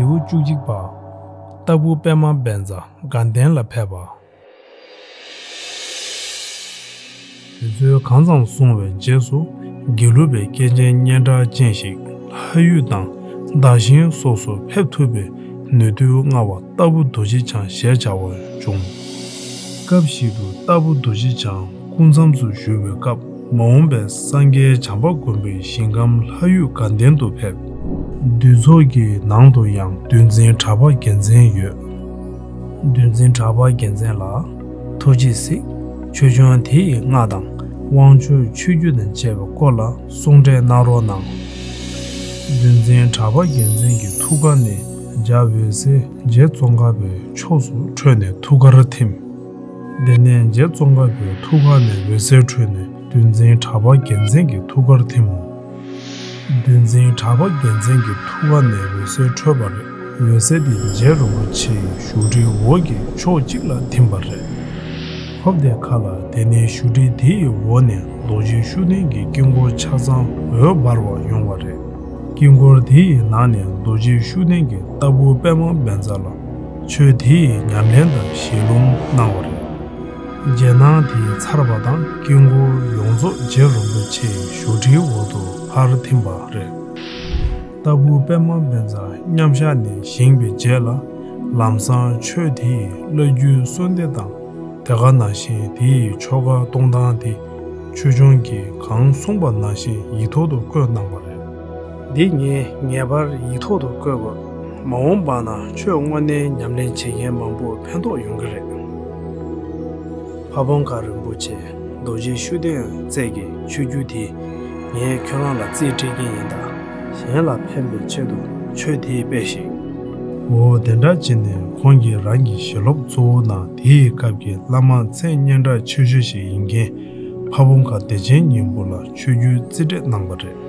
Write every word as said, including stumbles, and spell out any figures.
ལེའུ་བཅུ་གཅིག་པ། རྟ་ཕོ་པདྨ་བཛྲ་དགའ་ལྡན་ལ་ཕེབས་པ། དེ་ཚོས་གང་ཙམ་གསུངས་པའི་རྗེས་སུ། དགེ་ལུགས་པའི་སྐྱེས་ཆེན་སྙན་གྲགས་ཅན་ཞིག་ལྷ་ཡུལ་དང་། རྟ་ཞིང་སོགས་སུ་ཕེབས་ཐུབ་པའི་ནུས་མཐུ་མངའ་བ་རྟ་ཕོ་རྡོ་རྗེ་འཆང་ཞེས་བྱ་བ་བྱུང་། སྐབས་ཤིག་ཏུ་རྟ་ཕོ་རྡོ་རྗེ་འཆང་སྐུ་མཚམས་སུ་བཞུགས་པའི་སྐབས། མ་འོངས་པའི་སངས་རྒྱས་བྱམས་པ་མགོན་པོའི་ཞིང་ཁམས་ལྷ་ཡུལ་དགའ་ལྡན་དུ་ཕེབས། འདུས་ཚོགས་ཀྱི་ནང་དུ་ཡང་འདུལ་འཛིན་གྲགས་པ་རྒྱལ་མཚན་ཡོད། འདུལ་འཛིན་གྲགས་པ་རྒྱལ་མཚན་ལ་ཐུགས་རྗེས་གཟིགས། ཆོས་སྐྱོང་དེ་ཡི་སྔགས་དང་དབང་ཆོག་ཆོས་བརྒྱུད་དང་བཅས་པའི་སྐོར་ལ་གསུང་གྲོས་གནང་རོགས་གནང་། འདུལ་འཛིན་གྲགས་པ་རྒྱལ་མཚན་གྱི་ཐུགས་ཀ་ནས་འཇའ་འོད་ཟེར་རྗེ་ཙོང་ཁ་པའི་ཕྱོགས་སུ་འཕྲོས་ནས་ཐུགས་ཀར་ཐིམ། དེ་ནས་རྗེ་ཙོང་ཁ་པའི་ཐུགས་ཀ་ནས་འོད་ཟེར་འཕྲོས་ནས་འདུལ་འཛིན་གྲགས་པ་རྒྱལ་མཚན་གྱི་ཐུགས་ཀར་ཐིམ་མོ། འདུལ་འཛིན་གྲགས་པ་རྒྱལ་མཚན་གྱི་ཐུགས་ཀ་ནས་འོད་ཟེར་འཕྲོས་པ་རེད། འོད་ཟེར་དེ་རྗེ་རིན་པོ་ཆེའི་བཞུགས་ཁྲིའི་འོག་གི་ཕྱོགས་གཅིག་ལ་ཐིམ་པ་རེད། ཧོབ་དེ་ཁ་ལ་དེ་ནས་བཞུགས་ཁྲི་དེ་ཡི་འོག་ནས་རྡོ་རྗེ་ཤུགས་ལྡན་གྱི་དཀྱིལ་འཁོར་ཆ་ཚང་འོད་འབར་བ་ཡོང་བ་རེད། དཀྱིལ་འཁོར་དེ་ཡི་ནང་ནས་རྡོ་རྗེ་ཤུགས་ལྡན་གྱི་རྟ་ཕོ་པདྨ་བཛྲ་ལ་ཆོས་དེ་ཡི་ཉམས་ལེན་དང་ཞལ་ལུང་གནང་བ་རེད། རྗེས་གནང་དེ་ཚར་བ་དང་དཀྱིལ་འཁོར་ཡོངས་རྫོགས་རྗེ་རིན་པོ་ཆེའི་བཞུགས་ཁྲིའི་འོག་ཏུ་ཕར་ཐིམ་པ་རེད། རྟ་ཕོ་པདྨ་བཛྲ་མཉམ་བཞག་ནས་བཞེངས་པའི་རྗེས་ལ། ལམ་སང་ཆོས་དེ་ཡི་བླ་བརྒྱུད་གསོལ་འདེབས་དང་། དེ་ག་ནང་བཞིན་དེ་ཡི་ཆོ་ག་གཏོང་སྟངས་དེ་ཆོས་སྐྱོང་གིས་གང་གསུངས་པ་ནང་བཞིན་ཡིག་ཐོག་ཏུ་བཀོད་གནང་བ་རེད། འདི་ངས་ངེས་པར་ཡིག་ཐོག་ཏུ་བཀོད་དགོས། མ་འོངས་པ་ན་ཆོས་དངོས་གནས་ཉམས་ལེན་བྱེད་མཁན་མང་པོར་ཕན་ཐོགས་ཡོང་གི་རེད། ཕ་བོང་ཁ་རིན་པོ་ཆེ་རྡོ་རྗེ་ཤུགས་ལྡན་རྩལ་གྱི་ཆོས་བརྒྱུད་དེ་ངས་ཁྱོད་རང་ལ་རྩིས་སྤྲད་ཀྱི་ཡིན་ད། གཞན་ལ་ཕན་པའི་ཆེད་དུ་ཆོས་དེ་སྤེལ་ཞིག་འོ་དེ་འདྲ་བྱས་ནས་ཁོང་གིས་རང་གི་ཞལ་སློབ་གཙོ་བོ་ནང་དེའི་སྐབས་ཀྱི་བླ་མ་མཚན་སྙན་གྲགས་ཆེ་ཤོས་ཤིག་ཡིན་མཁན་ཕ་བོང་ཁ་བདེ་ཆེན་སྙིང་པོ་ལ་ཆོས་བརྒྱུད་རྩིས་སྤྲད་གནང་བ་རེད།